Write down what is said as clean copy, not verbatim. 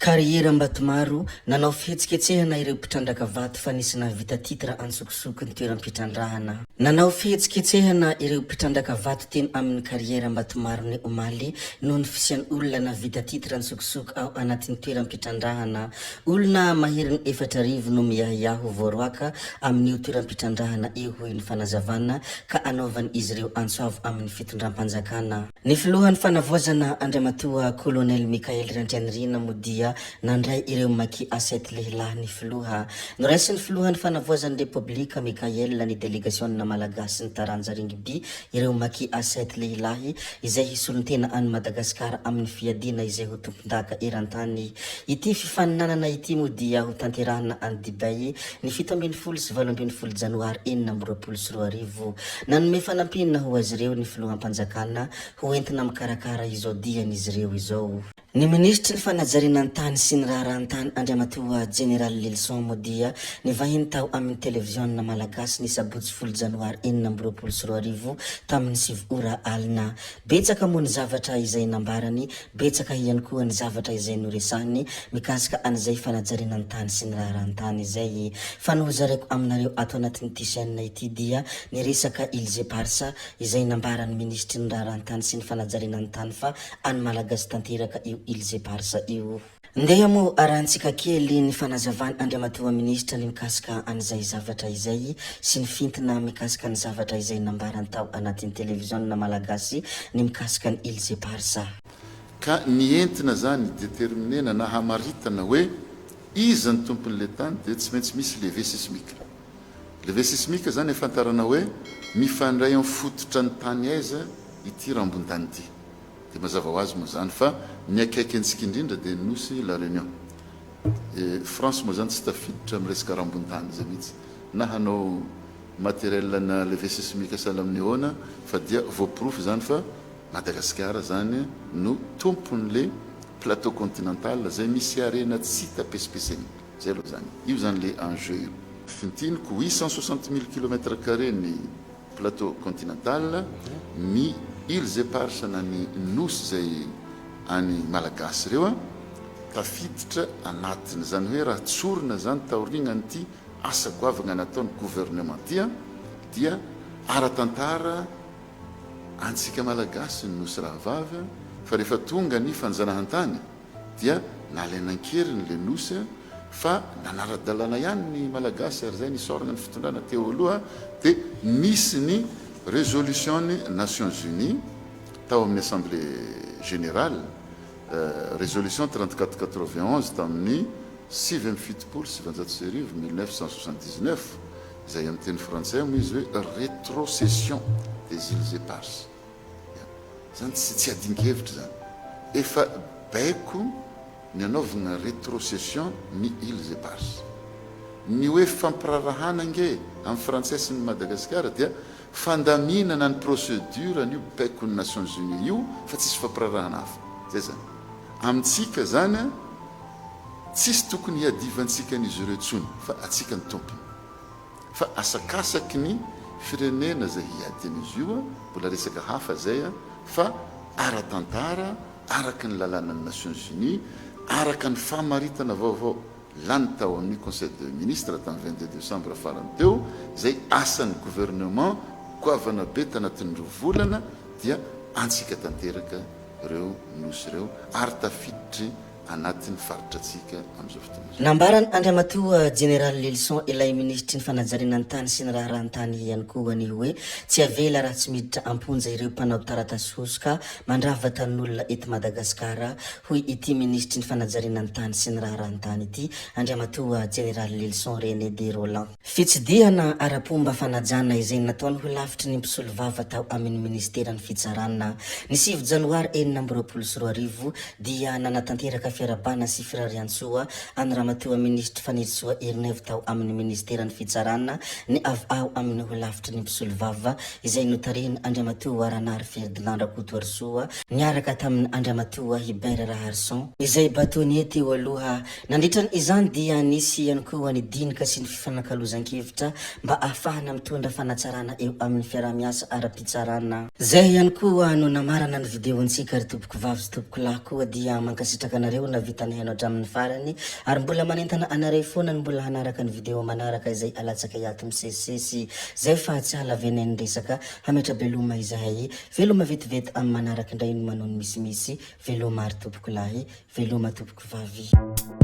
Carrière Ambatomaro, Nanao fihetsiketsehana ireo mpitrandraka vato fa nisy nahavita titre antsokosoko ny toeram-pitrandrahana. Nanao fihetsiketsehana ireo mpitrandraka vato teny amin'ny Carrière Ambatomaro ny omaly noho ny fisian'ny olona nahavita titre antsokosoko ao anatin'ny toeram-pitrandrahana. Olona maherin'ny 4000 no miahiahy ho voaroaka amin'io toeram-pitrandrahana io hoy ny fanazavana ka anaovan'izy ireo antso avo amin'ny fitondram-panjakana. Ny filohan'ny fanavaozana Andriamatoa Colonel Michael Randrianirina moa dia nandray ireo Maki Asset lehilahy ny filoha. Noraisin'ny filohan'ny fanavaozan'ny Repoblika Michael ny delegasiona Malagasy ny taranja ringby ireo Maki Asset lehilahy izay hisolontena an'i Madagasikara amin'ny fiadiana izay ho tompondaka eran-tany. Ity fifaninanana ity moa dia ho tanterahina any Dubai ny 17 sy 18 janoary 2026. Nanome fanampiana ho azy ireo ny filoham-panjakana ho entina mikarakara izao dian'izy ireo izao. Ny minisitry ny fanajariana ny tany sy ny raharahan-tany Andriamatoa Jeneraly Lilison moa dia nivahiny tao amin'ny televiziona malagasy ny sabotsy folo janoary 2026 tamin'ny sivy ora alina. Betsaka moa ny zavatra izay nambarany, betsaka ihany koa ny zavatra izay noresahiny mikasika an'izay fanajariana ny tany sy ny raharahan-tany izay. Fa ny hozaraiko aminareo ato anatin'ity chaîne ity dia ny resaka Îles Éparses izay nambaran'ny minisitry ny raharahan-tany sy ny fanajariana ny tany fa an'ny Malagasy tanteraka io Îles Éparses io. Ndeha moa arahantsika kely ny fanazavan Andriamatoa Minisitra ny mikasika an'izay zavatra izay sy ny fintina mikasika ny zavatra izay nambarany tao anatin'ny televiziona malagasy ny mikasika ny Îles Éparses. Ka ny entina zany hi-determiner-na na hamaritana hoe iza ny tompon'ilay tany dia tsy maintsy misy levée sismique. Levée sismique zany ahafantarana hoe mifandray amin'ny fototra ny tany aiza ity rambon-tany ity. Dia mazava ho azy moa izany fa ny akaiky antsika indrindra dia ny nosy La Réunion. E France moa izany tsy tafiditra amin'ny resaka rambon-tany izay mihitsy na hanao matériel na levée sismique sahala amin'ny ahoana fa dia voaporofo izany fa Madagasikara izany no tompon'le plateau continental izay misy harena tsy hita pesipesenina. Izay aloha izany. Io izany le enjeu io. Fintiniko, 860 mille kilomètres carrés ny Plateau continental, ny Îles Éparses na ny Nosy izay any Malagasy ireo an, tafiditra anatiny. Izany hoe raha tsorina izany taoriagnan'ity asa goavagna nataon'ny gouvernement ity an, dia ara-tantara antsika Malagasy ny Nosy rahavavy an, fa rehefa tonga ny fanjanahantany, dia nalaina an-keriny ilay nosy fa nanara-dalàna ihany ny Malagasy ary izay nisaorana ny fitondrana teo aloha dia nisy ny résolution-ny Nations Unies tao amin'ny Assemblée Générale, résolution 34 91 tamin'ny 1979, 1979, izay amin'ny teny frantsay moa izy hoe rétrocession des îles éparses. Zany tsy tsy adin-kevitra zany. Efa baiko ny anaovana rétrocession ny îles éparses. Ny hoe fampirarahana ange amin'ny frantsay sy ny Madagasikara dia fandaminana ny procédure an'io baikon'ny Nations Unies io fa tsisy fampirarahana hafa. Zay zany. Amintsika zany an, tsisy tokony hiadivantsika an'izy ireo intsony fa antsika ny tompony. Fa asakasaky ny firenena izay hiady an'izy io, mbola resaka hafa izay, fa ara-tantara, araka ny lalànan'ny Nations Unies, araka ny famaritana vaovao lany tao amin'ny Conseil de Ministres tamin'ny 22 décembre farany teo, izay asan'ny gouvernement goavana be tanatin'ny roa volana, dia antsika tanteraka ireo nosy ireo ary tafiditry anatin'ny faritratsika amin'izao fotoana izao. Nambaran' Andriamatoa Jeneraly Lilison ilay minisitry ny fanajariana ny tany sy ny raharahan-tany ihany koa ny hoe tsy avela raha tsy miditra am-ponja ireo mpanao taratasy hosoka mandrava tanin'olona eto Madagasikara, hoy ity minisitry ny fanajariana ny tany sy ny raharahan-tany ity, Andriamatoa Jeneraly Lilison René de Rolland. Fitsidihana ara-pomba fanajana izay nataony ho lavitry ny mpisolovava tao amin'ny minisiteran'ny Fitsarana. Ny sivy janoary 2026 dia nanatanteraka fiarahabana sy firariantsoa an'i Ramatoa Minisitry Fanirisoa Ernaivo tao amin'ny minisiteran'ny Fitsarana ny avy ao amin'ny holafitry ny mpisolovava izay notarihin'i Andriamatoa Ranary Ferdinand Rakotoarisoa niaraka tamin'i Andriamatoa Hubert Raharison izay bâtonnier teo aloha. Nandritra izany dia nisy ihany koa ny dinika sy ny fifanakalozan-kevitra mba ahafahana mitondra fanatsarana eo amin'ny fiaraha-miasa ara-pitsarana. Zay ihany koa no namarana ny video-ntsika ry tompoko vavy sy tompoko lahy koa dia mankasitraka anareo. anareo navita nihaino hatramin'ny farany ary mbola manentana anareo foana ny mbola hanaraka ny video manaraka izay alatsakay ato misesisesy zay fa tsy halavenay ny resaka hametra-beloma izahay veloma vetivety amin'ny manaraka indray no manao ny misimisy veloma ary tompokolahy veloma tompokovavy.